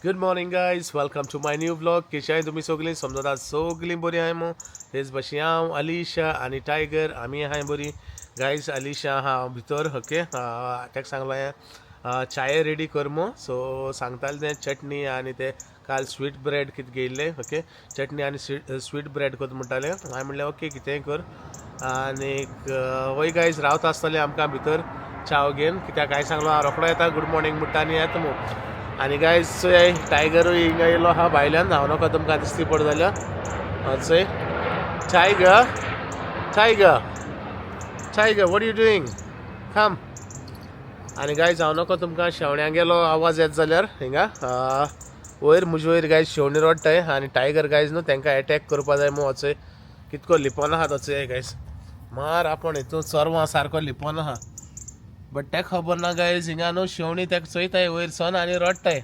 Good morning guys, welcome to my new vlog. कशी तुमी सगळीं? समजता सगळीं बरी आहाय मू. तेच भशेन हांव, अलिशा आनी टायगर आमी आहाय बरी. गायज, अलिशा आहा भितर. ओके, ताका सांगलो हांवें चाये रेडी कर मू. सो सांगतालें तें चटणी आनी ते काल स्वीट ब्रेड कितें घेयल्ले. ओके, चटणी आनी स्वीट ब्रेड करता म्हणटालें. हांवें म्हणलें ओके, कितेंय कर. आनीक वय गायज, रावता आसतलें आमकां भितर चाव घेवन, कित्याक हांवें सांगलो हांव रोकडो येता, गुड मॉर्निंग म्हणटा आनी येता मू. आनी गायज, चोय, टायगरूय हिंगा येयलो आहा भायल्यान. हांव नाका तुमकां दिसती पड जाल्यार. चोय, Tiger, Tiger, Tiger, what you doing? Come. आनी गायज, हांव नको तुमकां शेवण्यांगेलो आवाज येत जाल्यार हिंगा वयर म्हजे वयर गायज शेवणी रडटाय. आनी टायगर गायज न्हू तांकां एटॅक करपा जाय मू. वचय कितको लिपोन आहा तो. चोय गायज, मार आपूण हितून चरवां सारको लिपोन आहा, बट तेका खबर ना गायज, हिंगा न्हू शेवणी ताका चोयताय वयर सन आनी रडटाय.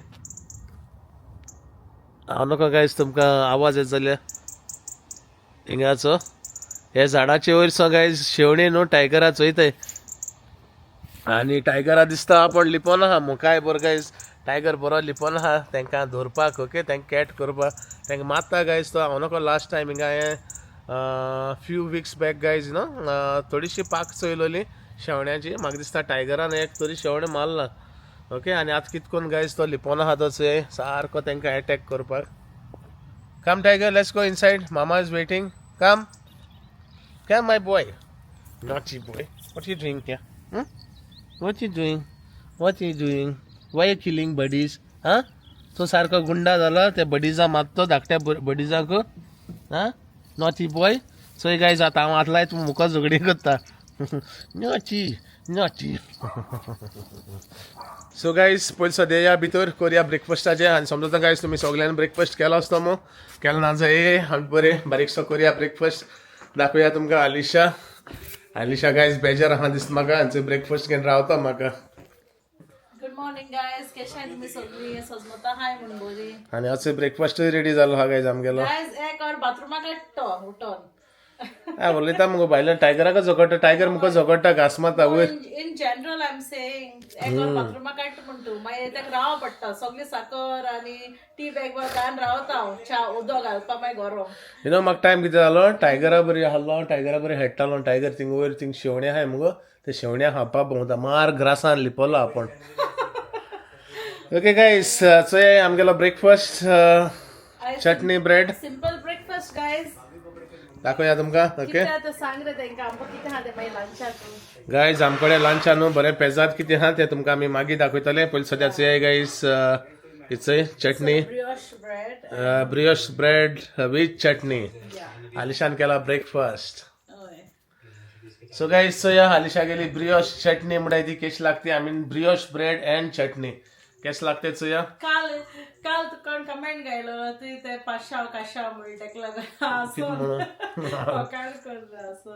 हांव नाका गायज तुमकां आवाज येत जाल्यार हिंगाचो. हे झाडाचे वयर स गायज शेवणी न्हू टायगरा चोयताय आनी टायगरा दिसता आपूण लिपोन आहा. मुखाय बरो गायज, टायगर बरो लिपोन आहा तांकां धरपाक. ओके, तांकां कॅच करपाक तांकां मारता गायज तो. हांव नको लास्ट टायम हिंगा हांवें फ्यू विक्स बॅक गायज न्हू थोडीशी पाक चोयलोली शेवण्याची. म्हाका दिसता टायगरान एक तरी शेवणें मारलां. ओके, आनी आतां कित कोन्न गायज तो लिपोन आहा तो चोय सारको तांकां एटॅक करपाक. Come Tiger, let's go inside. Mama is waiting. Come, come, my boy, naughty boy. What you doing here? What you doing? What you doing? Why you killing birdies? हा, तो सारको गुंडा जाला. ते बडीजा मारतो धाकट्या बडीजाक. हा, नॉटी बॉय. चोय गायज, आतां हांव हात लायत मुखो झगडी करता. Naughty, naughty. सो गायज, पयलीं सद्या या भितर, करया ब्रेकफास्टाचें. आनी समजता गायज, तुमी सगल्यांनी ब्रेकफास्ट केलो आसतो मू. केलो ना जाय, आमी बरें बारीकसो करया ब्रेकफास्ट. दाखोवया तुमकां आलिशा. आलिशा गायज बेजार आहा दिसता म्हाका. आनी ब्रेकफास्ट घेवन रावता म्हाका. गुड मॉर्निंग गायज, कशे आहाय तुमी सगळीं? सजमता हाय म्हूण बरी. आनी अशें ब्रेकफास्टूय रेडी जालो हा गायज आमगेलो. गायज, एक और बाथरुमा काडटो उठोन. हा, उलयता मुगो भायल्यान टायगराक झगडटा. टायगर मुको झगडटा, घास मारता वयर. In general I am saying, एक और बाथरुमा काडटा म्हण तूं. मागीर ताका राव पडटा. सगळी साकर आनी टी बॅग घालून रावता हांव च्या उदक घालपा मागीर गरम. You know म्हाका टायम कितें जालो, टायगरा बरी आहलो, टायगरा बरी हेडटालो. टायगर थिंग वयर थिंग शेवण्या आहाय मुगो, ते शेवण्या खावपा भोंवता. मार ग्रासान लिपलो आपूण. ओके गायस, चोय आमगेलो breakfast, chutney bread. Simple breakfast guys. दाखोवया तुमकां. ओके. कितें आतां सांग रे तांकां, आमकां कितें आहा तें मागीर लंचाक. गायज, आमकडे लंचा न्हू बरें पेजाद कितें आहा तें तुमकां आमी मागीर दाखयतले. पयलीं सद्या चोय गायज, इचय chutney. Brioche bread. Brioche bread with chutney. आलिशान केला ब्रेकफास्ट. हय. सो गाईज, चोया आलिशा गेली ब्रियोश चटणी म्हणटाय ती केश लागते. I mean, brioche bread and चटणी केश लागते चोया. काल काल तुका कमेंट घायलो तुवें ते पाशाव काशाव म्हणून, तेका लागून असो फकाण करता असो.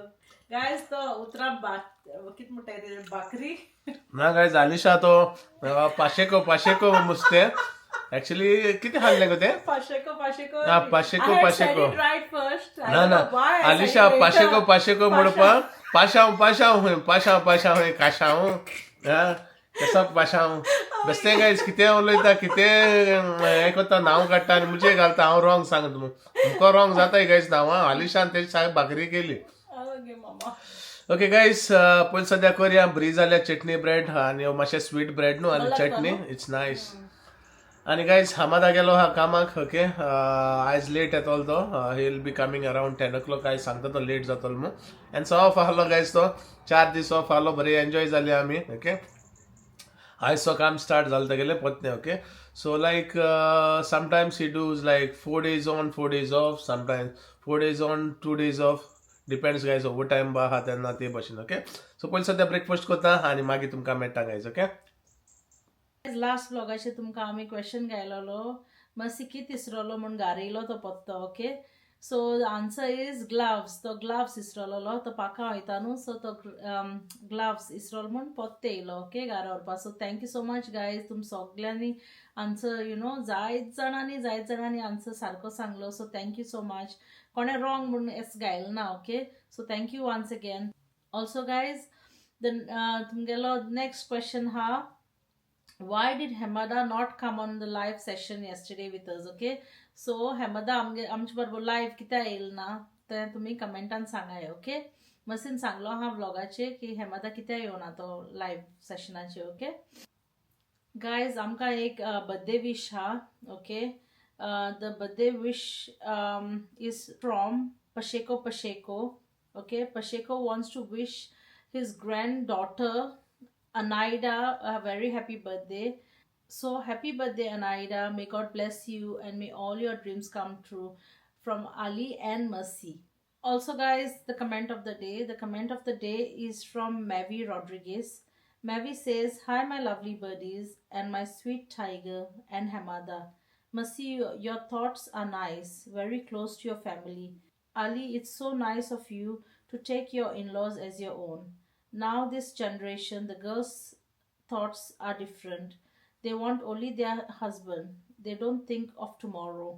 गायज, तो उतरां भाक कितें म्हणटाय ते, भाकरी. ना गायज, आलिशा तो पाशेको पाशेको मुस्ते. ऍक्च्युली कितें खाल्लें गो तें? पाशेको पाशेको. हा, पाशेको, पाशेको. Right first. ना ना, आलिशा पाशेको पाशेको म्हणपा पाशाव पाशाव हुंय, पाशाव पाशाव हुंय, काशाव हा कसो पाशाव बेस्ते. गायज, कितें उलयता, कितें हें करता, नांव काडटा आनी मुजे घालता. हांव रॉंग सांगता मुको रॉंग जाता गायज नांव. आलिशान तेजी साहेब भाकरी केली. ओके मामा. ओके गायज, पयलीं सद्या करया. बरी जाल्या चटणी ब्रेड आनी मातशें स्वीट ब्रेड न्हू आनी चटणी, it's nice. आनी गायज, हमादा गेलो हा कामाक. ओके, आयज लेट येतलो तो. He will be coming around 10 o'clock. आयज सांगता तो लेट जातलो म्हूण. आनी सो ऑफ आहलो गायज तो, 4 दीस ऑफ आहलो. बरें एन्जॉय जालें आमी. ओके, आयज तो काम स्टार्ट जालें तेगेलें परतें. Okay, so like sometimes he does like 4 days on, 4 days off, sometimes 4 days on, 2 days off. Depends guys, over time बा आहा तेन्ना ते भशेन. ओके, सो पयलीं सद्या ब्रेकफास्ट करता आनी मागीर तुमकां मेळटा गायज. ओके. लास्ट व्लॉगाचेर तुमकां आमी क्वेश्चन घायलोलो, मातशी कित इसरोलो म्हूण घारयलो तो पत्तो. Okay, so answer is gloves. तो ग्लाव्स इसरोलो. तो पाका वयता न्हू, सो तो ग्लाव्स इसरोल म्हूण पोत्ते येयलो. ओके, घरा व्हरपा. So thank you so much guys, तुम सगल्यांनी आन्सर you know जायत जाणांनी आन्सर सारको सांगलो. So thank you so much. कोणें रॉंग म्हूण एस घायलो ना. Okay, so thank you once again. Also guys, the तुमगेलो नेक्स्ट क्वेश्चन हा. Why did Hemada not come on the live session yesterday with us? Okay, so Hemada आमगे आमचे बरोबर live कित्याक येयल ना तें तुमी कमेंटान सांगाय. ओके, मसीन सांगलो आहा व्लॉगाचेर की हेमदा कित्याक येवना तो लायव्ह सेशनाचेर. ओके गायज, आमकां एक बर्थडे विश हा. Okay, the birthday wish is from Pasheko Pasheko. Okay, Pasheko wants to wish his granddaughter Anaida a very happy birthday. So happy birthday, Anaida. May God bless you and may all your dreams come true, from Ali and Mercy. Also guys, the comment of the day. The comment of the day is from Mavi Rodriguez. Mavi says, "Hi my lovely birdies and my sweet tiger and Hamada. Mercy, your thoughts are nice, very close to your family. Ali, it's so nice of you to take your in-laws as your own. Now this generation, the girls' thoughts are different. They want only their husband. They don't think of tomorrow.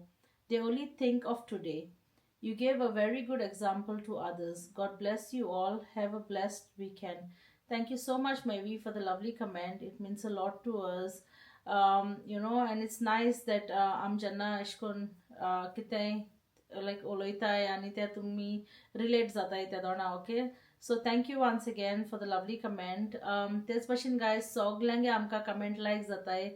They only think of today. You gave a very good example to others. God bless you all. Have a blessed weekend." Thank you so much, Mavi, for the lovely comment. It means a lot to us. And it's nice that आम जेन्ना अशें करून कितेंय लायक उलयताय आनी ते तुमी relate जाताय त्या दोणा. Okay, so thank you once again for the lovely comment. तेच भशेन गायज, सगल्यांगे आमकां कमेंट लायक जाताय.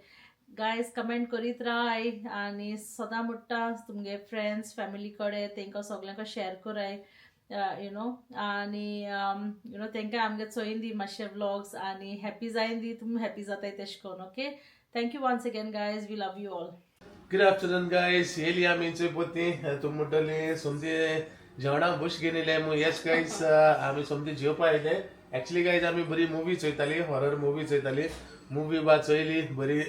गायज, कमेंट करीत राय आनी सदां म्हणटा, तुमगे फ्रेंड्स फॅमिली कडेन तेंकां सगल्यांक शेअर कराय you know आनी you know तेंकां आमगे चोयन दी मातशे व्लॉग्स आनी हॅपी जायन दी, तुमी हॅपी जाताय तेश करून. Okay, thank you once again, guys. We love you all. Good afternoon guys. येयली आमी चोय पोती. तुमी म्हणटली सोमती जेवणाक बश घेवन येयले मू. येस गायज, आमी सोमती जेवपा येयले. एक्चुली गायज, आमी बरी मुवी चोयताली, हॉरर मुवी चोयताली. मुवी बा चोयली बरी.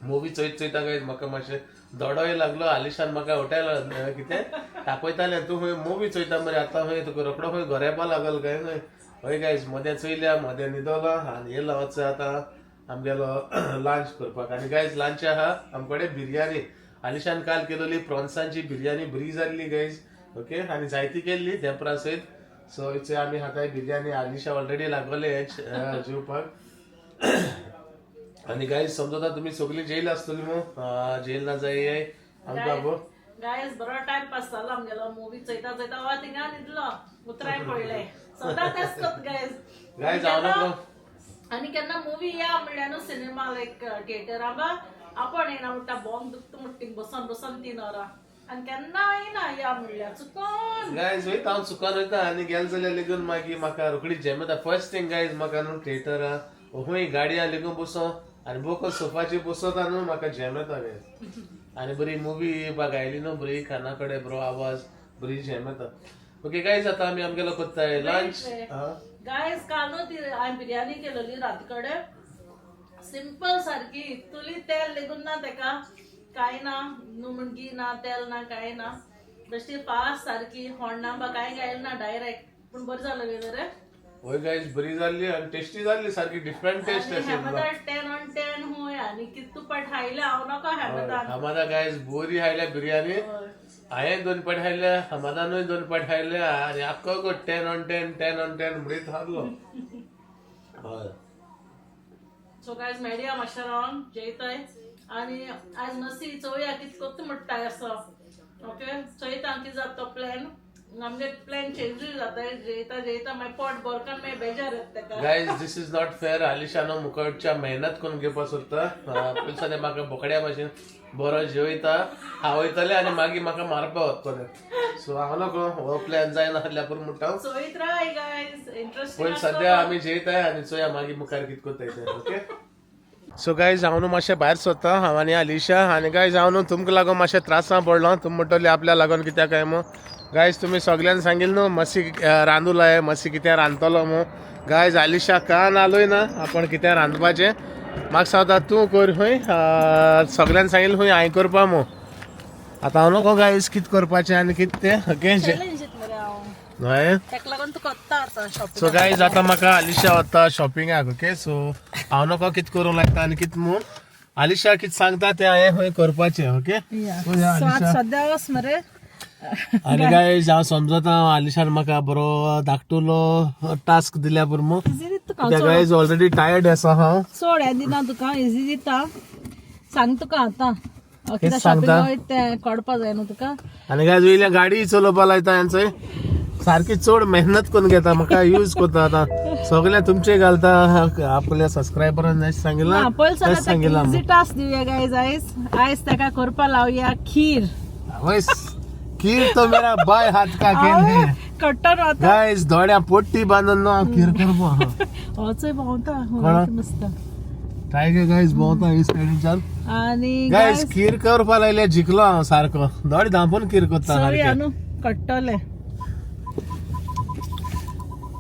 मुवी चोयत चोयता गायज, म्हाका मातशें दोडोय लागलो. आलिशान म्हाका उठायलो, कितें तापयतालें, तूं खंय मुवी चोयता मरे, आतां खंय तुका रोकडो खंय घरा येवपा लागल काय खंय. हय गायज, मदें चोयल्या, मदें न्हिदलो आनी येयलो वच आतां आमगेलो लंच करपाक. आनी गायज, लंच आहा आमकडे बिरयानी. आलिशान काल केलेली प्रॉन्सांची बिरयानी बरी जाल्ली गायज. ओके, आनी जायती केल्ली धेंपरा सयत. सो इचे आमी खाताय बिरयानी. आलिशा ऑलरेडी लागोले जेवपाक. आनी गायज, समजता तुमी सगळी जेयल आसतली मू. जेल ना जाय आमकां गो. गायज, बरो टायम पास जालो आमगेलो. मुवी चोयता चोयता हय थिंगा न्हिदलो, उतराय पडले. सदां तेच करता गायज. गायज, हांव नको. आनी केन्ना मुवी या म्हणल्यार न्हू, सिनेमा लायक थिएटरा बा आपण येना म्हणटा, बोंग दुखता म्हणटा बसोन बसोन 3 वरां. आनी केन्ना येना या म्हणल्यार चुकोन. गायज, वयता हांव चुकान वयता आनी गेले जाल्यार लेगून मागीर म्हाका रोखडी झेम येता. फर्स्ट थिंग गायज, म्हाका न्हू थिएटरा खंय गाडयां लेगून बसो आनी बोको सोफाचेर बसता न्हू, म्हाका झेम येता गायज. आनी बरी मुवी बा गायली न्हू, बरी काना कडेन बरो आवाज, बरी झेम येता. ओके गायज, आतां आमी आमगेलो करताय लंच. गायज, काल न्हू ती हांवें बिरयानी केलेली राती कडेन, सिंपल सारकी, इतली तेल लेगून ना तेका, कांय ना न्हू, म्हण ना तेल ना कांय ना, बेश्टी फास्ट सारकी, होण्णा बा कांय घायलें ना, डायरेक्ट, पूण बरी जालेली रे. हय गायज, बरी जाल्ली आनी टेस्टी जाल्ली सारकी, डिफरंट टेस्ट आनी आशिल्लो. हेमदार 10 ऑन 10 होय. आनी कितू पट खायले हांव नाका हेमदान. हमादा गायज बोरी खायल्या बिरयानी. हांवें दोन पट खायल्या, हमादानूय दोन पट खायल्या आनी आख्खो गो 10 ऑन 10, 10 ऑन 10 म्हणीत हारलो. हय. सो गायज, मेळया मातशें रावन जेयताय. आनी आयज मस्ती चोवया कितें कोत्ता म्हणटाय असो. ओके, चोयता कितें जाता तो प्लॅन. आमगे प्लॅन चेंजूय जाता. जेयता जेयता मागीर पोट भरकान मागीर बेजार येता तेका. Guys, this is not fair. आलिशानो मुखाच्या मेहनत करून घेवपाक सोदता. पयलीं म्हाका बोकड्या भाशेन बरो जेवयता, खावयतले आनी मागीर म्हाका मारपा वतले. सो हांव नको, हो प्लॅन जायना आहल्यार पुरो म्हणटा. चोयत राय गायज, इंट्रस्टींग. पयलीं सद्या आमी जेयताय आनी चोया मागीर मुखार कितें करताय तें. ओके, सो गायज, हांव न्हू मातशें भायर सोदता, हांव आनी आलिशा. आनी गायज, हांव न्हू तुमकां लागून मातशें त्रासां पडलो. तुमी म्हणटली आपल्या लागून कित्याक काय मू. गायज, तुमी सगल्यांनी सांगिल्लें न्हू, मसी रांदूं लाय, मसी कितें रांदतलो मू. गायज, आलिशा कान आलोय ना आपण कितें रांदपाचें. म्हाका सांगता, तूं कर खंय. सगल्यांनी सांगिल्लें खंय हांवें करपा मू. आतां हांव नको गायज कितें करपाचें आनी कितें तें. ओके. चॅलेंज मरे हांव. हय. तेका लागून तूं कोत्ता आतां शॉपिंग. सो गायज, आतां म्हाका आलिशा वता शॉपिंगाक. ओके, सो हांव नको कितें करूंक लागता आनी कितें म्हूण. आलिशा कितें सांगता तें हांवें खंय करपाचें. ओके. सो आतां सद्या वच मरे. आनी गायज, हांव समजता, आलिशान म्हाका बरो धाकटुलो टास्क दिल्या पुरो. इजिली. तुका. गायज ऑलरेडी टायर्ड आसा हांव. चड हें दिना तुका, इजी दिता. सांग तुका आतां कितें शॉपिंग सांगता? वयता तें कळपा जाय न्हू तुका. आनी गायज वयल्या गाडी चलोवपा लायता हेंचो, सारकी चड मेहनत करून घेता, म्हाका यूज करता. आतां सगळें तुमचे घालता, आपल्या सबस्क्रायबरान सांगिलां ना पयलीं तेच सगळें सांगिलां. इजी टास्क दिवया गायज. आयज आयज ताका करपा लावया खीर. वयस खीर तो मेरा बाय हात का खेल है. कट्टर आतां गायज दोळ्या पोट्टी बांदून न्हू हांव खीर करपा. हो चोय भोंवता. कोणा? मस्त. टायगर गायज भोंवता ही सायडीच्यान. आनी गायज खीर करपा लायल्या, जिखलो हांव सारको, दोळे धांपून खीर करता चोया सारकें. न्हू कट्टलें.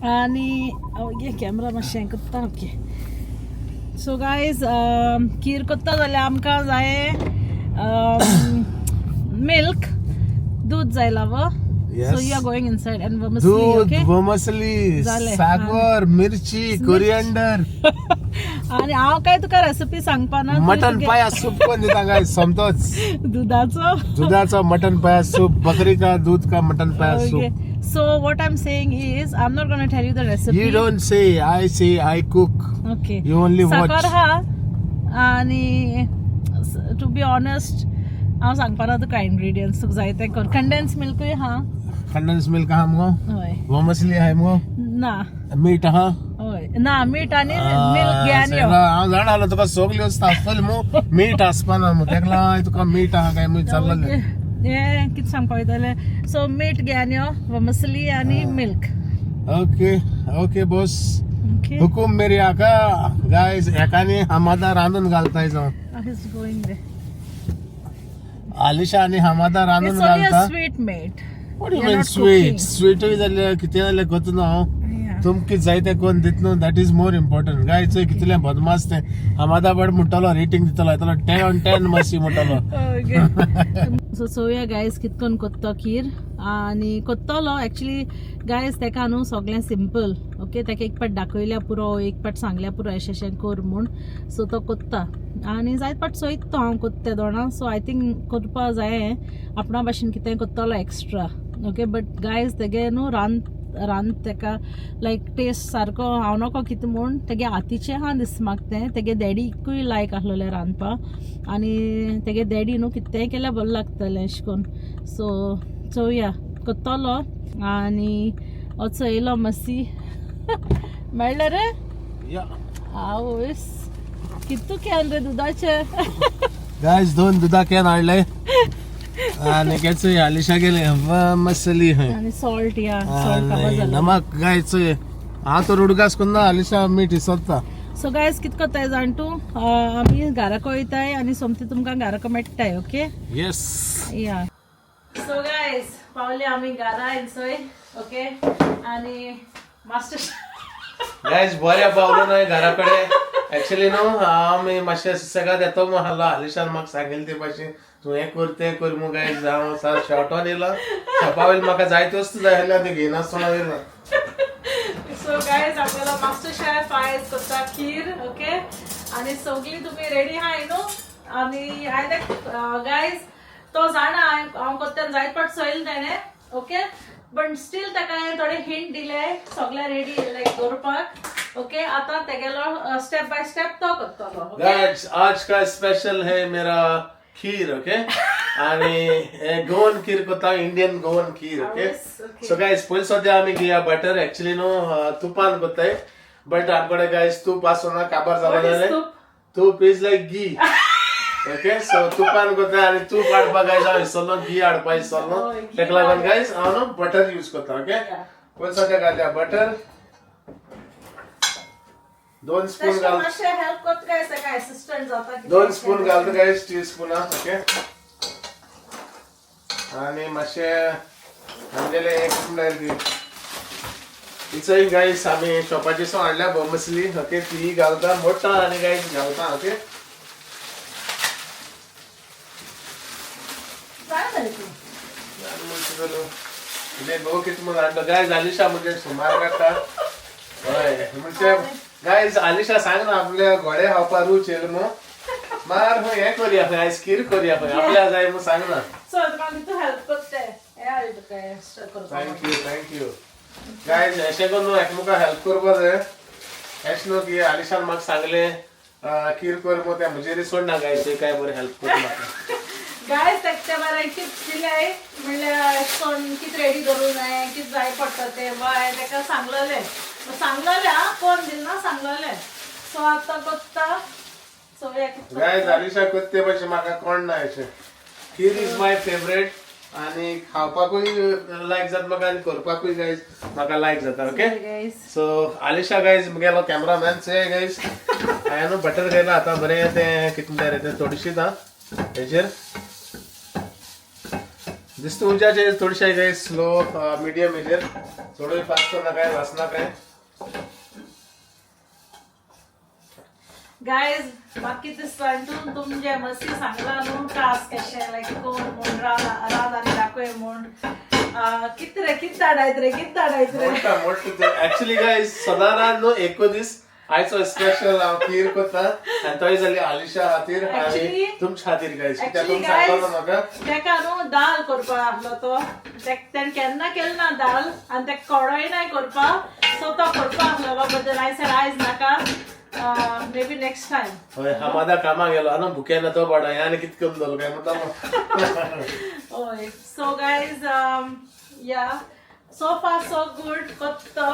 आनी घे कॅमरा मातशें करता. ओके, सो गायज खीर करता जाल्यार आमकां जाय मिल्क, दूध जाय लाव. Yes. So you are going inside and vermicelli. दूध, ओके वमसली, जालें. साकर, मिरची, कोरिएंडर. आनी हांव काय तुका रेसिपी सांगपा ना. मटन पाया सूप कोण दिता गायज सोमतोच. दुधाचो. दुधाचा मटन पाया सूप, बकरी का दूध का मटन पाया Okay. Soup. So what I'm saying is, I'm not gonna tell you the recipe. You don't say, I say, I cook. Okay. You only watch. साकर हा आनी टू बी ऑनेस्ट हांव सांगपा ना तुका इन्ग्रिडियंट्स, तुका जाय तें कर. कंडेन्स मिल्कूय हा. कंडेंस मिल्क आहा मुगो? हय. वमसली आहाय मुगो? ना. मीठ आहा? हय, ना मीठ आनी मिल्क घेवन यो. हांव जाणा आलो तुका सगल्यो वस्तू आसतल्यो मु, मीठ आसपाना मु, तेका लागून तुका मीठ आहा काय म्हूण विचारलेलें. हें कितें सांगपा वयतालें? सो मीठ घेवन यो, वमसली आनी milk. Okay okay Bose. Okay. हुकूम मेरी आका. गायज एकाने हमादा रांदून घालताय जावं. Is going they. Alisha आनी हमादा रांदून it's only a घालता. Sweet mate. What do you You're mean not sweet? cooking. स्वीटूय जाल्यार कितें जाल्यार कोत ना हांव. तुमकां जाय तें कोन्न दित न्हू, that is more important. गाय चोय कितलें बदमाश तें. हमादा बट म्हणटलो, रेटींग दितलो, येतलो 10 ऑन 10 मातशी म्हणटलो. सो चोवया गायज कितकोन कोत्तो खीर आनी कोत्तलो. एक्चुली गायज तेका न्हू सगळें सिंपल. ओके, तेका एक पाट दाखयल्या पुरो, एक पाट सांगल्या पुरो अशें अशें कर म्हूण. सो तो कोत्ता आनी जायत पाट चोयत तो हांव कोत्ता दोणा. सो I think करपा जाय आपणा भाशेन कितें कोत्तलो एक्स्ट्रा. ओके, बट गायज तेगे न्हू रांद रांद तेका लायक टेस्ट सारको हांव नको कितें म्हूण तेगे हातीचें आहा दिसता म्हाका तें. तेगे डॅडीकूय लायक आसलेलें रांदपाक आनी तेगे डॅडी न्हू कितेंय केल्यार बरें लागतलें अशें करून. सो चोवया कोत्तलो. आनी हो चोयलो मसी मेळ्ळें रे. आवयस, कितू can रे दुधाचें. गायज दोन दुधा can हाडले आनी केच आलिशा गेले मसली हय. आनी सॉल्ट, या सॉल्ट काबार आनी जालें. नमक. गायज चोय हांव तर उडगास कोन्ना, आलिशा मीठ इसोत्ता. सो गायज कित कोत्ताय जाण तूं, आमी घराक वयताय आनी सोमती तुमकां घराक मेळटाय. ओके. येस. या, सो गायज पावले आमी घरा एन्सोय. ओके, आनी मास्टर. गायज बऱ्या पावलो न्हय घरा कडेन. एक्चुअली न्हू आमी मातशें सुसेगाद येतो म्हूण आहलो. आलिशान म्हाका सांगिल्लें ते भाशेन तूं हें कर तें कर मू. गायज हांव सारकें शॉर्टोन येयला शॉपा वयली, म्हाका जायत्यो वस्तू जाय आसल्यो, त्यो घेयनासतना येयला. सो गायज आपल्याला मास्टर शेफ आयज करता खीर. ओके, आनी सगळीं तुमी रेडी आहाय न्हू? आनी हांवें गायज तो जाणा हांव कोत्ता, जायत पाट चोयलें तेणें. ओके, बट स्टील ताका हांवें थोडे हिंट दिले सगळें रेडी लायक दवरपाक. ओके, आतां तेगेलो स्टेप बाय स्टेप तो करतलो. ओके. गाइस आज का स्पेशल है मेरा खीर. ओके, आणि हे गोवन खीर कोता, इंडियन गोवन खीर. ओके. Okay. So guys पयलीं सद्या आमी घेया बटर. एक्चुअली न्हू तुपान कोताय, बट आमकडे गायज तूप आसना, काबार What जालो is जाल्यार. तूप? तूप is like ghee. Okay, so तुपान कोताय आनी तूप हाडपाक गायज हांव विसरलो, घी हाडपाक विसरलो. हय, घी. तेका लागून गायज हांव न्हू बटर यूज कोता. ओके. Yeah. पयलीं सद्या घालया बटर, 2 स्पून तशें घाल. मातशें हेल्प करता गायज ताका, एसिस्टंट जाता कितें. 2 स्पून घालता गायज, टी स्पुना. ओके, आणि मातशें आमगेलें हें कितें म्हणल्यार हिचोय गायस आमी शॉपाची सून हाडल्या बोमसली. ओके, ती घालता मोडटा आनी गायस घालता. ओके. जाय मरे तूं. म्हणजे भोव कितें म्हणून हाडलो गायज. आलिशा म्हणजे सुमार काडटा. हय, म्हणजे गायज आलिशा सांग ना आपल्या घोडे खावपा रूच येयलो मू, मार खंय हें करया, खंय आयज खीर करया, खंय आपल्या जाय म्हूण सांग ना. सो तुका तितू हेल्प करता हें हाडलें तुका एक्स्ट्रा करपाक. Thank you, thank you. Guys अशें करून एकमेकाक हेल्प करपा जाय. अशें न्हू की आलिशान म्हाका सांगलें खीर कर मग त्या म्हजेर सोडना गायज, ते काय बरें हेल्प कर म्हाका. गायज तेच्या बारा टिप्स दिले, म्हणल्यार अशें करून कितें रेडी करूं जाय, कितें जाय पडटा तें बाय तेका सांगलेलें, सांगलेलें आं, कोण दिल ना सांगलेलें. सो आतां कोत्ता चोवया कितें. गायज आलिशा करते भशेन म्हाका कोण ना अशें. खीर is my favourite आनी खावपाकूय लायक जाता म्हाका आनी करपाकूय गायज म्हाका लायक जाता. Okay guys, so Alisha guys मुगेलो कॅमरामॅन चोय गायज, हांवें न्हू बटर घायलां आतां बरें तें कितें म्हणटा रे तें थोडीशीच आं हेजेर दिसता उज्याचेर थोडशें गायज स्लो मिडियम हेजेर, चडूय फास्ट करना काय वासना काय. गायज बाकी दिसता तूं तुमचे मस्ती सांगला न्हू टास्क कशें लायक कोण म्हूण रान रान आनी दाखय म्हूण कितें रे, कितें धाडायत रे, कितें धाडायत रे? मोडटा मोडटा एक्चुअली गायज सदां रान न्हू एको दीस आयचो स्पेशल हांव खीर करता आनी तोय जाली आलिशा खातीर आनी तुमच्या खातीर गायज, कित्याक एक्चुअली तुमी सांगलो गायज म्हाका. तेका न्हू दाल करपा आहलो तो, तेणें केन्ना केलें ना दाल आनी तेका कळोय नाय करपा, सो तो करपा आहलो, बट I said आयज नाका, मे बी नेक्स्ट टायम. हय, हांव कामाक गेलो न्हू भुकेन तो पाडा हें आनी कितें करून जालो काय म्हणटा. हय, so guys yeah, so far so good. कोत्तो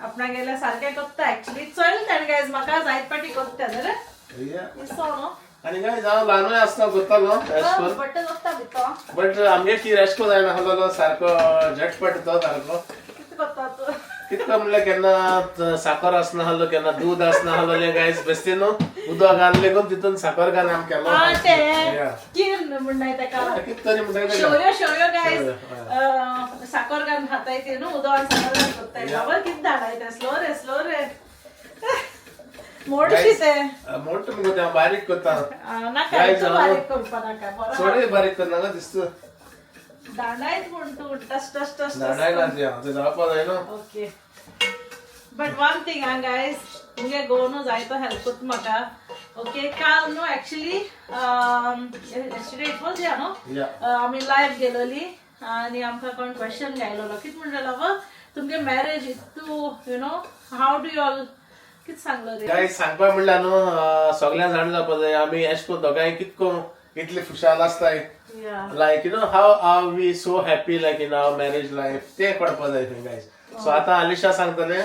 आपणागेल्या सारकें कोत्ता एक्चुअली, चोयल तेणें गायज म्हाका जायत पाटी कोत्ता रे इसो न्हू. आनी गायज हांव ल्हानूय आसतना करतालो एश कोन, बट कोत्ता भितो. बट आमगे खीर एश कोन जायना आहलोलो सारको झटपट तो सारको. कितें कोत्ता तूं? कितको म्हणल्यार केन्ना साकर आसना आहलो, केन्ना दूद आसना आहलोलें गायज, बेस्ती न्हू उदक घाल लेगून तितून साकर घालून आमी केलो. आं तें Yeah. खीर म्हणटाय तेका. कितें तरी म्हणटा तेका. शेवयो, शेवयो गायज, शेवयो. साकर घालून खाताय ते न्हू, उदक आनी साकर घालून कोत्ताय. बाबा कितें धाडाय तें, स्लो रे स्लो रे, मोडशी तें. मोठो मुगो तें, हांव बारीक करता. नाका. Guys, तूं बारीक करपा नाका बरो. चडूय बारीक करना गो दिसता. दांडायत म्हूण तूं टस टस टस. धाडाय ना तें, हांव तें जावपा जाय न्हू. ओके, बट वन थिंग आं गायज, तुमगे घोव न्हू जायतो हेल्प करता म्हाका. ओके, काल न्हू एक्चुअली येस्टरडे it was या न्हू, आमी लायव्ह गेलोली आनी आमकां कोण क्वेश्चन घायलोलो, कितें म्हणलेलो बाबा, तुमगे marriage इतू you know how do all, कितें सांगलो रे? गायज सांगपा म्हणल्यार न्हू सगळ्यांक जाणा जावपा जाय आमी एश कोन दोगांय कितको इतली खुशाल आसताय. या. Like you know how are we so happy like in our marriage life, ते कळपा जाय थंय गायज. सो आतां आलिशा सांगतलें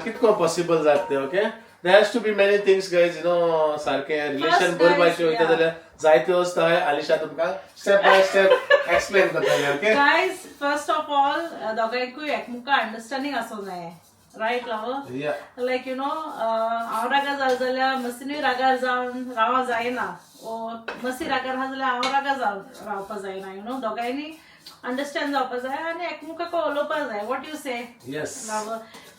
कितको पॉसिबल जाता तें. Okay, there has to be many things guys, you know, सारकें रिलेशन First, बरें guys, भाशेन वयता जाल्यार जायत्यो वस्तू आहाय. आलिशा तुमकां स्टेप बाय स्टेप एक्सप्लेन करतलें. Okay. Guys, first of all दोगांयकूय एकमुका अंडरस्टँडींग आसूंक जाय, रायट लाव? या. लायक you know हांव रागार जालें जाल्यार मसीनूय रागार जावन रावा जायना, ओ मसी रागार आहा जाल्यार हांव रागार जावन रावपा जायना. You know दोगांयनी अंडरस्टँड जावपा जाय आनी एकमुकाक उलोवपा जाय. What you say? Yes.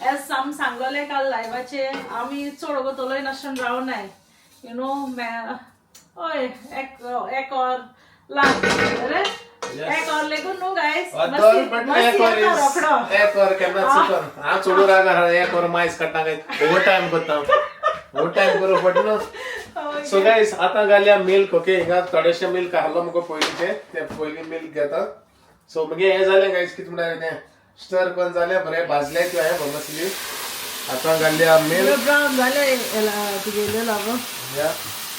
As आमी सांगलें काल लायवाचे, आमी चड वगत उलय नासतना रावनाय, you know, हय, एक एक और लाग रे. एक और लेगून न्हू गायज. अदर बट एक वर is एक वर केन्ना चुकन हांव चडू रागार आहा, एक वर मायज काडटा काय ओवर टायम करता, ओवर टायम करूं पडटा न्हू. सो गायज आतां घालया मिल्क. ओके, हिंगा थोडेशें मिल्क आहलो मुगो पयलींचें, तें पयलीं मिल्क घेता. सो मगे हें जालें गायज, कितें म्हणटा तें स्टर करून जालें, बरें भाजलें तुवें मसली, आतां घालया मिल्क. ब्रावन जालें तुगेलें लागो.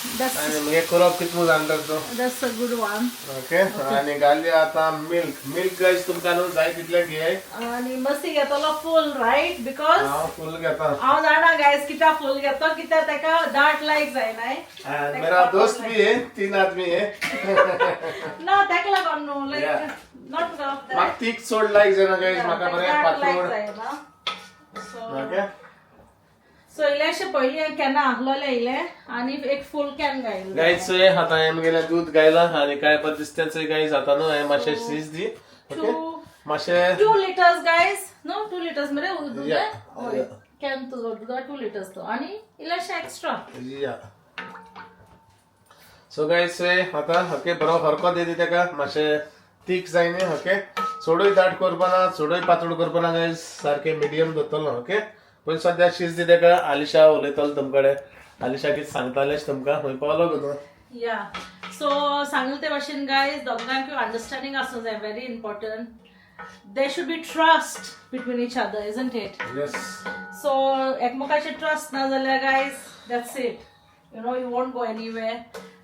आनी मगे करप कितें म्हूण जाणटा तूं. That's a good one. Okay, आनी घालया आतां मिल्क. मिल्क गायज तुमकां न्हू जाय तितलें घेय. आनी मस्ती घेतलो फूल, रायट? Because हांव फूल घेता. हांव जाणा गायज कित्याक फूल घेतो, कित्याक ताका दाट लायक जायना. And मेरा दोस्त भी है, तीन आदमी है. ना, ताका लागून न्हू लायक not because of म्हाका तीख चड लायक जायना गायज, म्हाका बरें दाट लायक पातळ. जायना, सो ओके. सो इल्लेशें पयलीं केन्ना आहलोलें इल्लें आनी एक फूल can घायलें. गायज चोय आतां हांवें म्हगेलें दूद गायलां आनी काय पद दिसता चोय गायज, आतां न्हू हांवें मातशें शीज दी. ओके, मातशें 2 लिटर्स गायज, न्हू 2 लिटर्स मरे दूद. Yeah. हय, can तुजो दुदा 2 लिटर्स तो आनी इल्लेशें एक्स्ट्रा. या, सो गायज चोय आतां ओके बरो हरको दी तेका, मातशें तीख जाय न्ही. ओके, चडूय दाट करपा ना, चडूय पातळ करपा ना गायज, सारकें मिडियम दवरतलो. ओके, पयलीं सद्या शीज दी तेका. आलिशा उलयतलो तुमकडे, आलिशा कितें सांगतालें तुमकां, खंय पावलो गो तूं? या, सो सांगले ते भाशेन गायज, दोगांकूय अंडरस्टँडींग आसूंक जाय, very important. There should be trust between each other, isn't it? Yes. So एकमेकाचे trust ना जाल्यार guys, that's it, you won't go anywhere.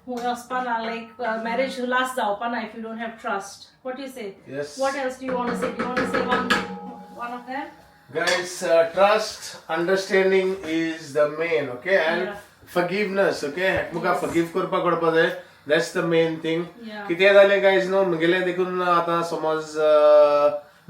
हुंय वचपा ना, लायक मॅरेज लास्ट जावपा ना if you don't have trust. What you say? Yes. What else do you want to say? Do you want to say one of them? Guys, trust, understanding is the main, okay? And Yeah. forgiveness, okay? एकमेकाक forgive करपाक कळपा जाय. That's the main thing. Yeah. कितें जालें guys न्हू, म्हगेलें देखून आतां समज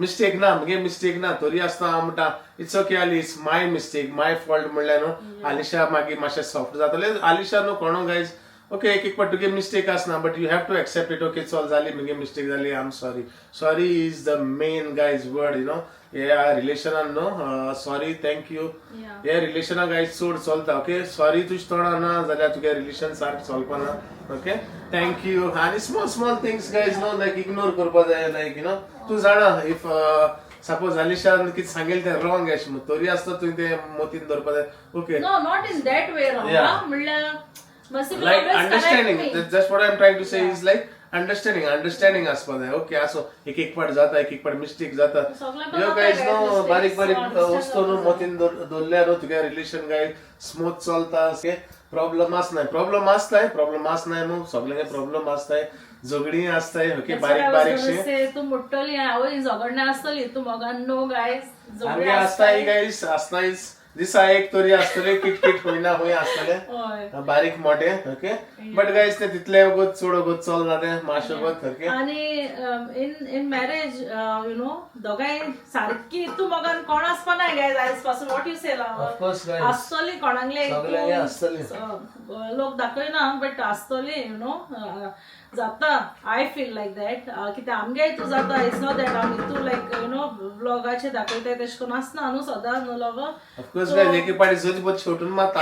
मिस्टेक ना, म्हगे मिस्टेक ना, तरी आसतना हांव म्हणटा it's okay Ali, it's my mistake, my fault म्हणल्यार न्हू आलिशा मागीर मातशें सॉफ्ट जातलें. आलिशा न्हू कोणू गायज, ओके, एक एक फावट तुगे मिस्टेक आसना, but you have to accept it. Okay, चल जाली म्हगे मिस्टेक जाली, I am sorry. Sorry is the main, guys, word. ह्या रिलेशनान न्हू सॉरी, thank you हे रिलेशनाक गायज चड चलता. ओके, सॉरी तुज्या तोंडार ना जाल्यार तुगे रिलेशन सारकें चलपाना. ओके, thank you आनी स्मॉल स्मॉल थिंग्स गायज न्हू, लायक इग्नोर करपा जाय. लायक you know, तूं जाणा, if suppose आलिशान कितें सांगेल तें रॉंग अशें म्हूण, तरी आसतना तुवें तें मतीन दवरपा जाय. Okay. No, not in that way wrong. Yeah. म्हणल्यार मातशी will like always correct understanding me. That's what I'm trying to say, is like understanding, understanding आसपा जाय. ओके, आसो, एक एक फावट जाता, एक एक फावट मिस्टेक जाता. सगळ्यांक ह्यो जाता गायज guys न्हू mistakes, बारीक बारीक so understand वस्तू न्हू जावपाक जाय. मतीन दवरल्यार न्हू तुगे रिलेशन गायज स्मूथ चलता. प्रॉब्लम आसनाय, प्रॉब्लम आसताय, प्रॉब्लम आसनाय न्हू, सगल्यांगे प्रॉब्लम आसताय, झगडीं आसताय. Okay, That's what बारीक I was gonna बारीकशी say. तूं मोडटली, हांवूय झगडणें आसतली तूं मोगान. नो गायज, झगडीं आमगे आसताय गायज, आसतायच. दिसा एक तरी आसतले किटकिट, खंय ना खंय आसतले. हय. बारीक मोठे. ओके, बट गायज ते तितले वगत चड वगत चलना ते, मातशें वगत. ओके. आणि इन मॅरेज you know दोगांय सारकी तूं मोगान कोण आसपा ना गायज आयज पासून. What you say? Of course guys. आसतली कोणांगले. सगल्यांगे आसतली. लोक दाखयना बट आसतली, you know, जाता. I feel like that कित्याक आमगे तूं जाता. It's not that आमी तूं लायक you know व्लॉगाचे दाखयताय, तेश करून आसना न्हू सदां, न्हू लव? ऑफकोर्स गायज, एके पाटी जोत शेवटून मारता,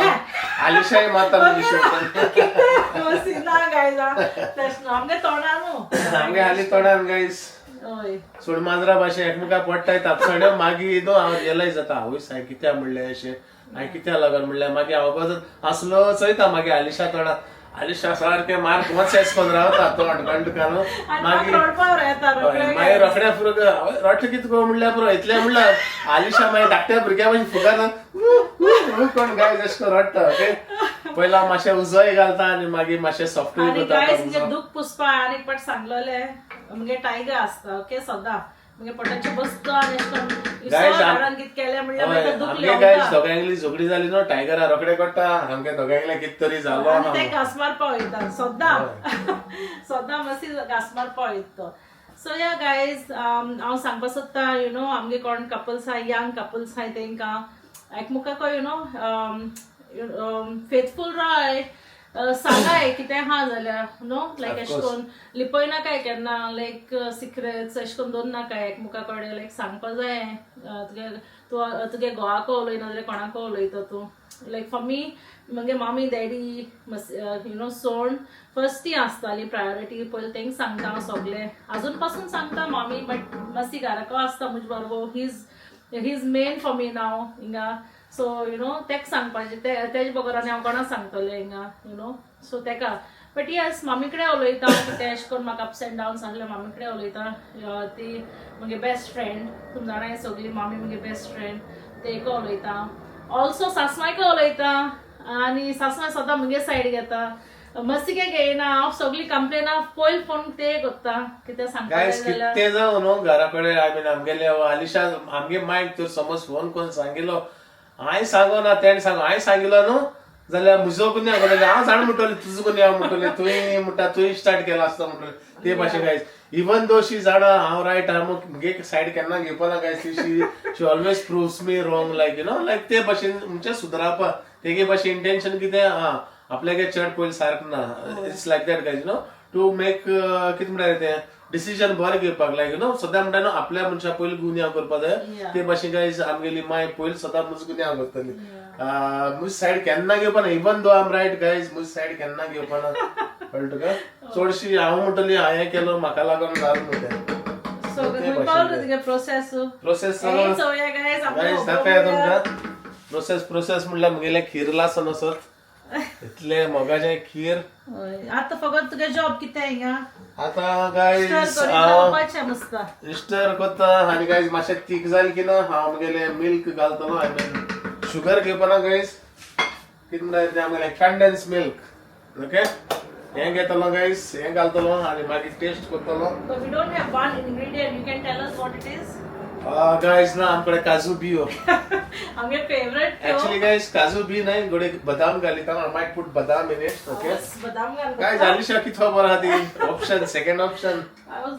आलिशाय मारता म्हणजे शेवटून. ना गायज, तेश न्हू, आमगे तोंडा न्हू. आमगे हाली तोंडान गायज. हय. सोड, माजरा भाशेन एकमेका पडटाय तापसाण्यो. मागीर न्हू हांव रियलायज जाता, आवयस, हांवें कित्याक म्हणलें अशें, हांवें कित्याक लागून म्हणलें. मागीर हांव वचून आसलो चोयता मागीर आलिशा तोंडात, आलिशा सारकें मार मोचेस करून रावता तोंड कळ्ळें तुका न्हू. आनी मागीर रडपाक येता रोखडें. मागीर रोखड्या पुरो रडलें कितें गो म्हणल्यार पुरो, इतलें म्हणल्यार आलिशा मागीर धाकट्या भुरग्या भशेन फुगार कोण गायज अशें करून रडटा. ओके, पयला मातशें उजोय घालता आनी मागीर मातशें सॉफ्टूय आनी करता. गायज, म्हणजे दूख पुसपा आनी एक फावट सांगलेलें, मुगे टायगर आसता, ओके, सदां मुगे पोटाचेर बसता आनी अशें करून Guys, घरान कितें केलें म्हणल्यार मागीर दुखलें. आमगे गायज दोगांयली झगडी जाली न्हू, टायगरा रोखडे कोट्टा, आमगे दोगांयले कितें तरी जालो. आनी ते घांस मारपा वयता सदां सदां, मातशी घांस मारपा वयता तो. सो या गायज, हांव सांगपा सोदता, you know, आमगे कोण कपल्स आहाय, यंग कपल्स आहाय, तेंकां एकमेकाक you know faithful राय, सांगाय कितें आहा जाल्यार, नो लायक अशें करून लिपयनाकाय केन्ना, लायक सिक्रेट्स अशें करून दवरनाकाय एकमेका कडेन. लायक सांगपा जाय. तुगे तूं तुगे घोवाको उलयना जाल्यार कोणाको उलयता तूं? लायक फॉर मी, म्हगे मामी डॅडी you know सोड फर्स्ट ती आसताली प्रायोरिटी. पयलीं तेंका सांगता हांव सगळें, आजून पासून सांगता मामी, बट मातशी घराको आसता म्हजे बरोबर. He is main for me now हिंगा. सो you know तेका सांगपाचें, ते तेजे बगर आनी हांव कोणाक सांगतलें हिंगा, you know? सो तेका. बट येस, मामी कडेन उलयता हांव. कितें अशें करून म्हाका अप्स एंड डाउन्स आसले, मामी कडेन उलयता. ती म्हगे बेस्ट फ्रेंड, तुम जाणाय सगळी, मामी म्हगे बेस्ट फ्रेंड. तेका उलयता, ऑल्सो सासमायका उलयता आनी सासमाय सदां म्हगे सायड घेता, मस्ती घेयना. हांव सगळी कंप्लेनां पयलीं फोन ते करता, कितें सांगता गायज, जाल्यार. कितें जावं न्हू घरा कडेन, I mean आमगेले आलिशा, आमगे मायक तर समज फोन करून सांगिलो, हांवें सांगो ना, तेणें सांगो, हांवें सांगिलो न्हू जाल्यार म्हजो गुन्यांव करतलें. हांव जाण म्हणटलें, तुजो गुन्यांव म्हणटलें, तुवें म्हणटा, तुवें स्टार्ट केला आसता म्हणटलें. ते भाशेन गायज, इवन दो शी जाणा हांव रायट आहा, मुगे सायड केन्ना घेवपा ना guys. She always proves me wrong, like you know, like ते भाशेन म्हणजे सुदरावपा तेगे भाशेन इंटेन्शन कितें आहा, आपल्यागे चड पयलीं सारकें ना. It's like that, guys, to make कितें म्हणटा तें डिसिजन बरें घेवपाक. लायक you know सदां म्हणटा न्हू, आपल्या मनशा पयलीं गुन्यांव करपा जाय. ते भाशेन गायज, आमगेली माय पयलीं सदां म्हजो गुन्यांव करतली, म्हजी सायड केन्ना घेवपा ना. Even though I'm right, guys, म्हजी सायड केन्ना घेवपा ना. कळ्ळें तुका? चडशी हांव म्हणटली हांवें केलो, म्हाका लागून जालें न्हू तें. सो खंय पावलो तुगे प्रोसेस? प्रोसेस. हे चोवया गायज. गायज, दाखया तुमकां प्रोसेस. प्रोसेस म्हणल्यार म्हगेलें खीर लासन वसत. इतले मोगाचें खीर. आतां फकत तुगे जॉब कितें हिंगा? आतां गायज स्टर करीत रावपाचें मस्त. स्टर करता आनी गायज मातशें तीक जालें की ना हांव आमगेलें मिल्क घालतलो. I mean sugar घेवपाना गायज, कितें म्हणटा तें आमगेलें कंडेन्स मिल्क. ओके, हें घेतलो गायज, हें घालतलो आनी मागीर टेस्ट करतलो. But we don't have one ingredient. You can tell us what it is? Guys ना आमकडे काजू बियो. आमगे फेवरेट. एक्चुअली गायज काजू बी नाही, गोडे बदाम घालिता. I might put बदाम in it. Okay बदाम घाल. गायज, आलिशा कितें खबर आहा ती option, second option.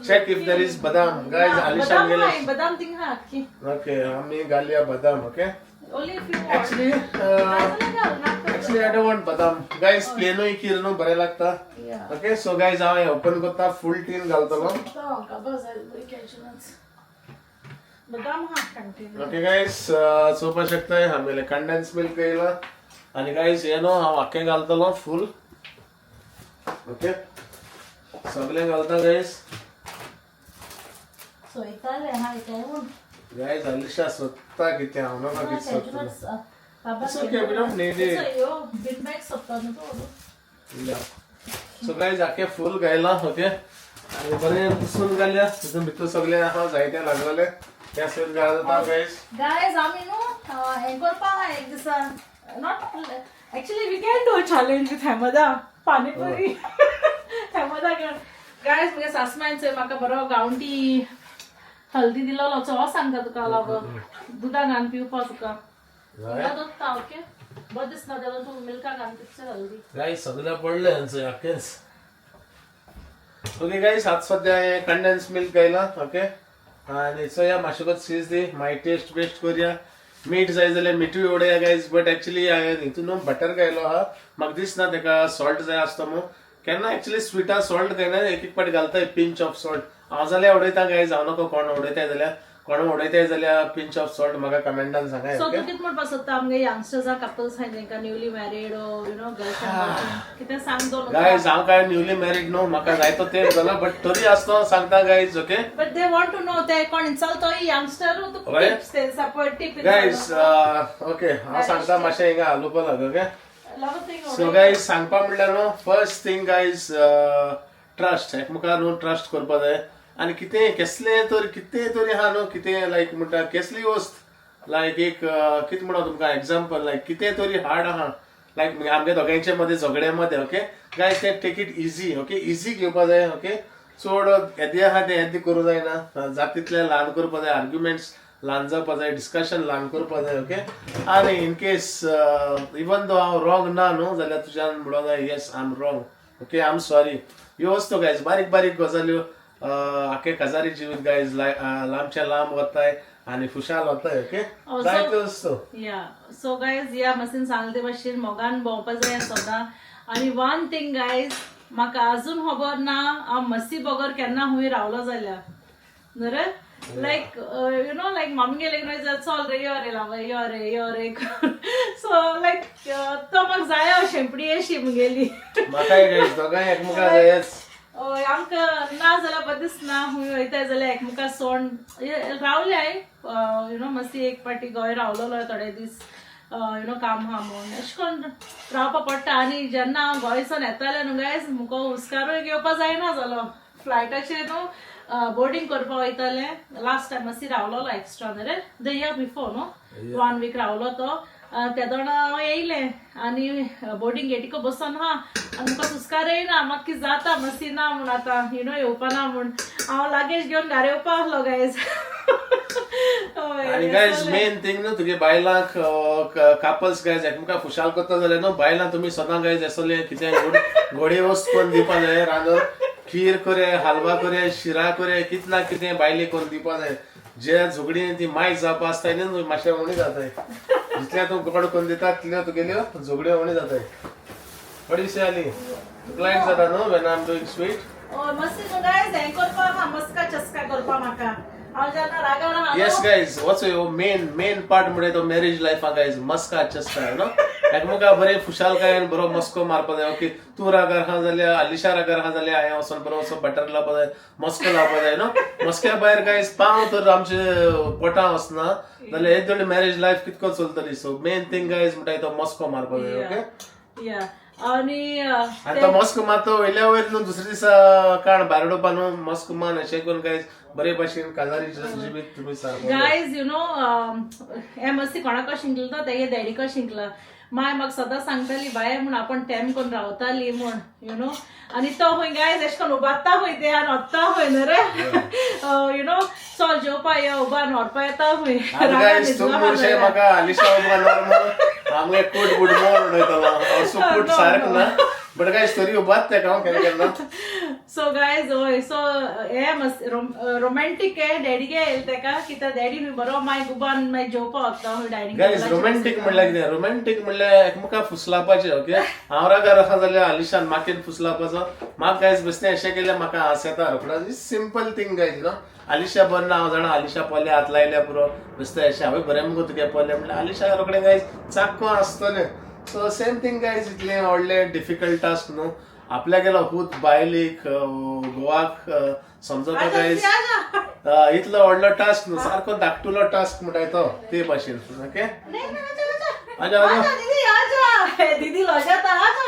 Check if there is बदाम. गायज, आलिशा बदाम गेले. हाय, बदाम थिंग हा की. ओके, आमी घालया बदाम. Okay. Only if you want. Actually actually I don't want बदाम गायज, प्लेनूय खीर न्हू बरें लागता. ओके, सो गायज हांव हें ओपन करता, फूल टीन घालतलो. बदाम हा कंटिन्यू. ओके गायज, चोवपाक शकताय आमगेलें कंडेन्स मिल्क येयला आनी गायज हें न्हू हांव आख्खें घालतलो फूल. ओके, सगळें घालता गायज. सोयताले हाय काय म्हूण. गायज, अलिशा सोदता कितें, हांव नाका कितें सोदतलो. It's okay, we don't need it. Bin bag सोदता न्हू तूं. सो गायज आख्खें फूल घायलां. ओके, आनी बरें पुसून घालया तितून भितर सगळें आहा जायतें लागलेलें त्या सयत घालता गायज. गायज, आमी न्हू हें करपा आहा एक दिसा. Not actually, we can do challenge with Ahmeda, panipuri Ahmeda. Guys, म्हगे सासमायन चोय म्हाका बरो गांवठी हल्दी दिलोलो, चो सांगता तुका लागो दुदा घालून पिवपा तुका. तुका दोत्ता. ओके, बरें दिसना जाल्यार तूं मिल्का घालून पिवचे हल्दी. गायज, सगळें पडलें हांचें आख्खेंच. ओके गायज, आतां सद्या हें कंडेन्स मिल्क घायलां. ओके, आनी चोया मातशें सीज दी, मागीर टेस्ट बेस्ट करया. मीठ जाय जाल्यार मिठूय उडया गायज, बट एक्चुअली हांवें हितून न्हू बटर घायलो आहा, म्हाका दिसना तेका सॉल्ट जाय आसता म्हूण. केन्ना एक्चुअली स्विटा सॉल्ट घायना, एक एक पाटी घालता पिंच ऑफ सॉल्ट. हांव जाल्यार उडयता गायज, हांव नको कोण उडयताय जाल्यार, कोण उडयताय जाल्यार पिंच ऑफ सॉल्ट म्हाका कमेंटान सांगाय. So okay. तूं कितें म्हणपाक सोदता आमगे यंगस्टर्सां, कपल्स आहाय जेंकां newly married, you know, girlfriend, कितें सांग दोन. गायज, हांव काय न्यूली मॅरीड न्हू, म्हाका जायतो तेंप जाला, बट तरी आसतना सांगता guys. Okay. But they want to know, ते कोण चल तो यंगस्टर तू हय. टिप्स ते सपोर्ट टिप. गायज, ओके, हांव सांगता मातशें हिंगा हालोवपा लाग. ओके. लागत. सो गायज, सांगपा म्हणल्यार न्हू, फर्स्ट थिंग गायज, ट्रस्ट. एकमेकाक न्हू ट्रस्ट करपा जाय आनी कितें केसलें तर कितें तरी आहा न्हू, कितें लायक म्हणटा केसली वस्त, लायक एक कितें म्हणा तुमकां एग्जाम्पल, लायक कितें तरी हार्ड आहा, लायक आमगे दोगांयचे मदें झगड्या मदें, ओके गायज, तें take it easy. Okay, easy घेवपा जाय. ओके, चड येदें आहा तें येदें करूं जायना, जाता तितलें ल्हान करपा जाय, आर्ग्युमेंट्स ल्हान जावपा जाय, डिस्कशन ल्हान करपा जाय. ओके, आनी इन केस इवन दो हांव रॉंग ना न्हू जाल्यार तुज्यान म्हणूंक जाय, "Yes, I am wrong, okay, I am sorry." ह्यो वस्तू गायज, बारीक बारीक गजाल्यो आख्खे काजारी जिवीत गायज लांबच्या लांब वताय आनी खुशाल वताय. ओके, जायत्यो वस्तू. या, सो गायज, या मसीन सांगले ते भाशेन मोगान भोंवपा जाय सदां. आनी वन थिंग गायज, म्हाका अजून खबर ना हांव मस्ती बगर केन्ना हुंय रावलो जाल्यार न्हू रे. लायक you know लायक मम्मी गेले चल रे, यो रे लाव, यो रे, यो रे. सो लायक तो म्हाका जायो शेंपडी अशी मुगेली. म्हाकाय गायज, दोगांय एकमेका जायच. हय, आमकां ना जाल्यार बरें दिसना. खूंय वयताय जाल्यार एकमेका सोड रावले. You know, मस्ती एक पाटी गोंय रावलोलो थोडे दीस, you know, काम आहा म्हूण. अशें करून रावपा पडटा. आनी जेन्ना हांव गोंयसान येतालें न्हू गायज, मुको हुस्कारूय घेवपा जायना जालो. फ्लायटाचेर न्हू बोर्डींग करपा वयतालें लास्ट टायम, मातशी रावलोलो एक्स्ट्रा न्हू रे, the year before न्हू, वन वीक रावलो तो. तेदोणा हांव येयलें आनी बोर्डींग गेटीको बसोन आहा आनी म्हाका सुस्कार येयना, म्हाका कितें जाता मस्ती ना म्हूण आतां you know येवपा ना म्हूण. हांव लागेज घेवन घरा येवपा आहलो गायज. आनी गायज, मेन थिंग न्हू, तुगे बायलांक, कापल्स गायज, एकमेका खुशाल करता जाल्यार न्हू, बायलां तुमी सदां गायज असले कितें गोड गोडे वस्त करून दिवपा जाय रांदून. खीर करे, हलवा करे, शिरा करे, कितें ना कितें बायलेक करून दिवपा जाय. जे झगडी ती मायज जावपा आसताय न्हू, मातशें उणी जाताय. जितलें तूं गोड करून दिता तितल्यो तुगेल्यो झगड्यो उणी जाताय. What do you say, Ali? तुका लायक जाता न्हू when I am doing sweet? हय, मस्ती न्हू गायज, हें करपाक आहा, मस्का चस्का करपा म्हाका. हांव जेन्ना रागार आहा. Yes guys, what's your main main part म्हणजे तो मॅरेज लायफा गायज, मस्का चस्का, you know, एकमेका बरे खुशालकायेन बरो मस्को मारपा जाय. ओके, तूं रागार आहा जाल्यार, अलिशा रागार आहा जाल्यार, हांवें वचोन बरो असो बटर लावपा जाय, मस्को लावपा जाय न्हू. मस्क्या भायर गायज पांव तर आमचे पोटां वचना जाल्यार एक दोन मॅरेज लायफ कितको चलतली? सो मेन थिंग गायज म्हणटा तो मस्को मारपा जाय. ओके. या आणि आणि तो मस्क मारतो वयल्या वयर न्हू दुसरे दिसा काण भायर उडोवपा न्हू मस्क मान अशें करून गायज बरे भाशेन काजारी जिबीत तुमी सारको. गायज you know हे मस्ती कोणाक शिंकलो तो तेगे डॅडीक शिंकला. माय म्हाका सदां सांगताली बाय म्हूण आपण तेम करून रावताली म्हूण you know. आनी तो खंय गायज एशें करून उबारता खंय ते आनी वता खंय न्हू रे you know चल जेवपा यो उबार व्हरपा येता खंय. म्हाका आलिशा आमगे कोट बूट मोड उडयतलो असो कोट सारको ना बट गायज तरी उबात तेका हांव केन्ना केन्ना. सो गायज हय सो हे मस्त रोमॅन्टीक हे डॅडीगे येयलें तेका कित्याक डॅडी न्हू बरो मागीर उबान मागीर जेवपा वता खंय डायनींग. गायज रोमॅन्टीक म्हणल्यार कितें? रोमॅन्टीक म्हणल्यार एकमेका फुसलापाचें. ओके हांव रागार आसा जाल्यार आलिशान माकेन फुसलापाचो. म्हाका गायज बेश्टें अशें केल्यार म्हाका हांस येता रोकडो. सिंपल थींग गायज न्हू. आलिशा बरें ना हांव जाणा आलिशा पोले हात लायल्या पुरो बेश्टें अशें हांवें बरें मुगो तुगे पोले म्हणल्यार आलिशा रोखडें गायज चाक्को आसतलें. सो सेम थींग गायज इतलें व्हडलें डिफिकल्ट टास्क न्हू. आपल्या गेलो खूद बायलेक घोवाक समजता गायज इतलो व्हडलो टास्क न्हू सारको धाकटुलो टास्क म्हणटाय तो ते भाशेन. ओके आजा आजा दीदी लजाता आजा.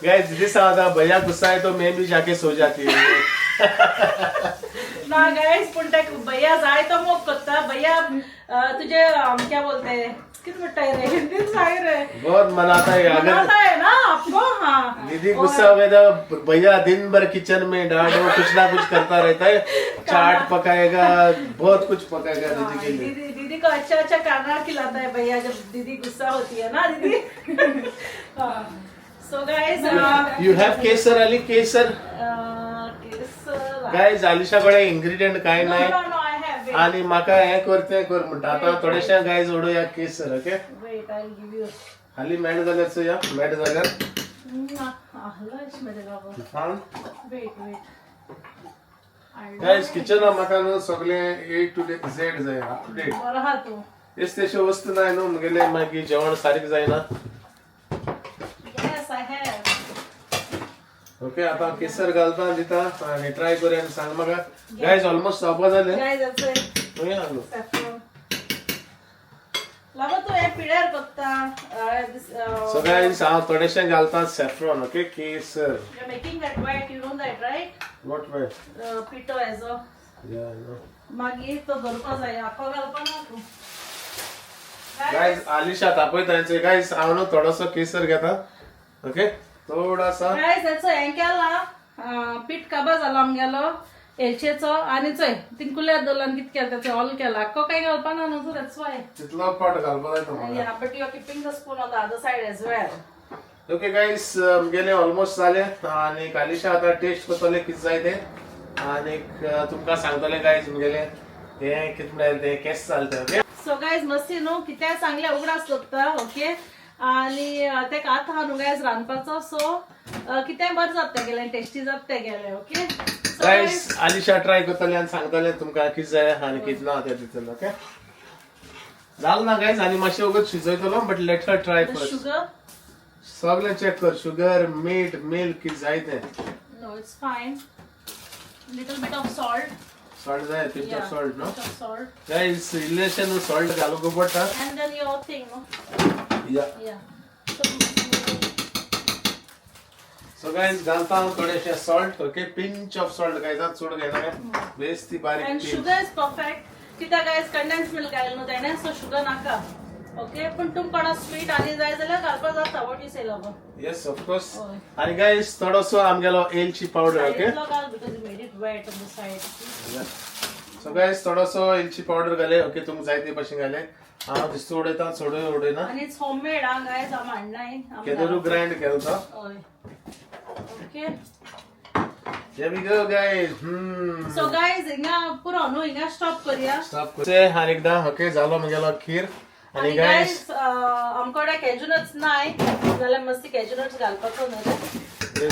गाइस दीदी साथ भैया गुस्सा है तो मैं भी जाके सो जाती हूँ. ना गाइस पूण ते भैया जाय तो मोग करता भैया तुझे क्या बोलते हैं कित म्हणटा रे हिंदीत सांग रे. बहुत मनाता है अगर मनाता है ना आपको. हाँ दीदी गुस्सा हो गया तो भैया दिन भर किचन में डालो कुछ ना कुछ करता रहता है. चाट पकाएगा बहुत कुछ पकाएगा दीदी के लिए. दीदी दीदी को अच्छा अच्छा खाना खिलाता है भैया जब दीदी गुस्सा होती है ना दीदी. So guys you have kesar Ali kesar. Kesar guys Alisha कडे इंग्रेडिएंट काय नाही no no I have आणि माका हे कर तें कर म्हणटा. आता थोडेशे गायज उडोवया केसर. Okay wait I will give you. हाली मेळ जाल्यार चोया मेळ जाल्यार आहलश मेरे बाबा. वेट वेट गायज किचना म्हाका न्हू सगळें ए टू झेड जाय अप टू डेट. बरो आहा तूं. हेच तेश्यो वस्तू नाय न्हू मुगेले मागीर जेवण सारकें जायना. Yes I have. Okay आता केसर घालता दिता आनी ट्राय करूया आनी सांग म्हाका. गायज ऑलमोस्ट जावपा जालें. गायज that's खंय आहा सॅफ्रॉन लाबा तूं हें पिड्यार करता. सो गायज हांव थोडेशें घालता saffron. Okay kesar. You are making that white, you know that, right? What white? पिठो हेजो या I know. मागीर तो धरपा जाय आखो घालपा ना तूं. गायज आलिशा तापयता. गायज हांव न्हू थोडोसो केसर घेता. ओके थोडासा. गायज हेचो हें केला पीठ काबा जाला आमगेलो एलचेचो. आनी चोय तिन कुल्यार दवरला आनी कितें केलें तेचो ऑल केला आख्खो कांय घालपा ना न्हू. That's why तितलो पाट घालपा जाय तो म्हाका. Yeah but you are keeping the spoon on the other side as well. Okay guys मुगेलें ऑलमोस्ट जालें आनी आलिशा आतां टेस्ट करतलें कितें जाय तें आनी तुमकां सांगतलें गायज मुगेलें हें कितें म्हणल्यार तें केस जालें तें. ओके सो गायज मस्ती न्हू कित्याक सांगलें उगडास लागता. ओके आनी तेका आतां आहा न्हू गायज रांदपाचो. सो कितेंय बरें जाता तेगेलें टेस्टी जाता तेगेलें. ओके गायज आलिशा ट्राय करतलें आनी सांगतलें तुमकां कितें जाय आनी कितें ना तें तितून. ओके जालें ना गायज आनी मातशें वगत शिजयतलो but let her try first. Sugar सगळें चॅक कर शुगर मीठ मिल्क कितें जाय तें. No it's fine. Little bit of salt. Salt जाय pinch of salt no. Pinch of salt guys इल्लेशें न्हू सॉल्ट घालूंक पडटा. And then your thing no. Yeah yeah so guys घालता हांव थोडेशें salt. Okay pinch of salt guys चड घेयना बेस ती बारीक and pinch. Sugar is perfect कित्याक गायज कंडेन्स मिल्क घायलें न्हू तेणें सो शुगर नाका. ओके पूण तुमकां कोणा स्वीट आनी जाय जाल्यार घालपा जाता. What you से बाबा? Yes of course. हय. आनी गायज थोडोसो आमगेलो एलची पावडर. ओके इतलो घाल because you made it wet on the side. So guys थोडोसो एलची पावडर घाले. ओके तुमकां जाय ते भाशेन घाले. हांव दिस्तू उडयता चडूय उडयना. आनी it's homemade आं गायज हांव हाडनाय. केदोरू ग्रायंड केलो तो. हय okay. Here we go guys. So guys हिंगा पुरो न्हू हिंगा स्टॉप करया. स्टॉप करचे आनी एकदां ओके जालो म्हगेलो खीर. आनी आनी गायज गायज आमकडे कॅज्युनट्स नाय जाल्यार मस्ती कॅज्युनट्स घालपाचो न्हू रे.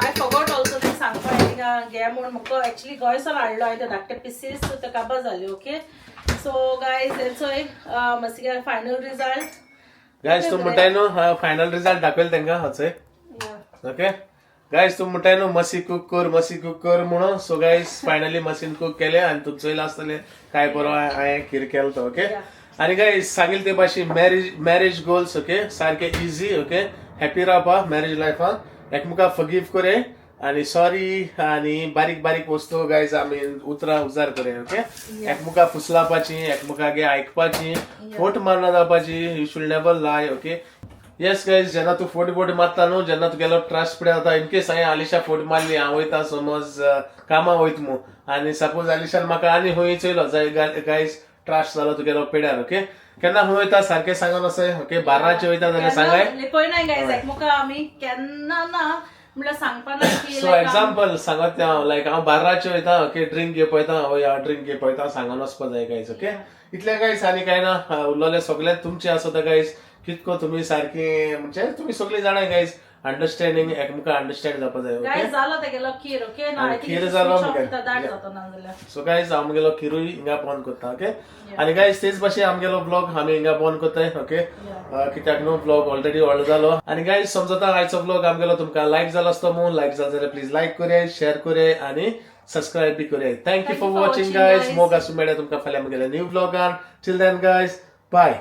I forgot also ते सांगपा हिंगा घे म्हूण म्हाका एक्चुली गोंयसान हाडलो हांवें ते धाकटे पिसीस सो ते काबार जाले. ओके सो गायज हेचोय मस्ती फायनल रिजल्ट. गायज तूं म्हणटाय न्हू फायनल रिजल्ट दाखयल तांकां हचय. ओके गायज तूं म्हणटाय न्हू मसी कूक कर मसी कूक कर म्हणून. So guys finally machine cook केलें आनी तुमचो चोयलां आसतलें काय बरो हांवें खीर केलो तो. ओके आनी गायज सांगील ते भाशेन मॅरेज गोल्स. ओके सारके इजी. ओके हॅपी रावपा मॅरेज लायफान, एकमेका फगीव करे आनी सॉरी आनी बारीक बारीक वस्तू गायज आमी उतरां उजार करे, ओके? एकमेका फुसलापाची, एकमेकागे आयकपाची, फोट मारना जावपाची. You should never lie, okay? Yes guys, जेन्ना तूं फोट बोट मारता न्हू, जेन्ना तुगेलो ट्रस्ट पळय जाता. इन केस हांवें आलिशा फोट मारली, हांव वयता समज कामां वयता मू आनी सपोज आलिशान म्हाका आनी खंय चोयलो जाय, गायज, ट्रस्ट जालो तुगेलो पेड्यार, ओके? केन्ना खंय वयता सारकें सांगून आसाय, ओके? बाराचे वयता जाल्यार सांगाय. लिपयनाय गायज एकमुका आमी केन्ना ना म्हणल्यार सांगपा ना की सो एग्जाम्पल सांगत हांव, लायक हांव बाराचे वयता, ओके, ड्रिंक घेवपा वयता, हय हांव ड्रिंक घेवपा वयता सांगून वचपा जाय गायज, ओके? इतलें गायज, आनी कांय ना. उरलेलें सगळें तुमचें आसता गायज, कितको तुमी सारकी म्हणजे तुमी सगळीं जाणा गायज, अंडरस्टँडींग, एकमेका अंडरस्टँड जावपा जाय, ओके? गायज, जालो तेगेलो खीर, ओके ना? आनी खीर जालो. दाट जातो ना जाल्यार. सो गायज, हांव म्हगेलो खिरूय हिंगा बंद करता, ओके? आनी गायज, तेच भाशेन आमगेलो ब्लॉग आमी हिंगा बंद करताय, ओके? कित्याक न्हू ब्लॉग ऑलरेडी व्हडलो जालो. आनी गायज, समजता आयचो ब्लॉग आमगेलो तुमकां लायक जालो आसतो म्हूण. लायक जालो जाल्यार प्लीज लायक करयाय, शेअर करयाय आनी सबस्क्रायब बी करयाय. Thank you for watching guys. मोग आसूं, मेळ्या तुमकां फाल्यां म्हगेल्या new ब्लॉगान. Till then guys, bye.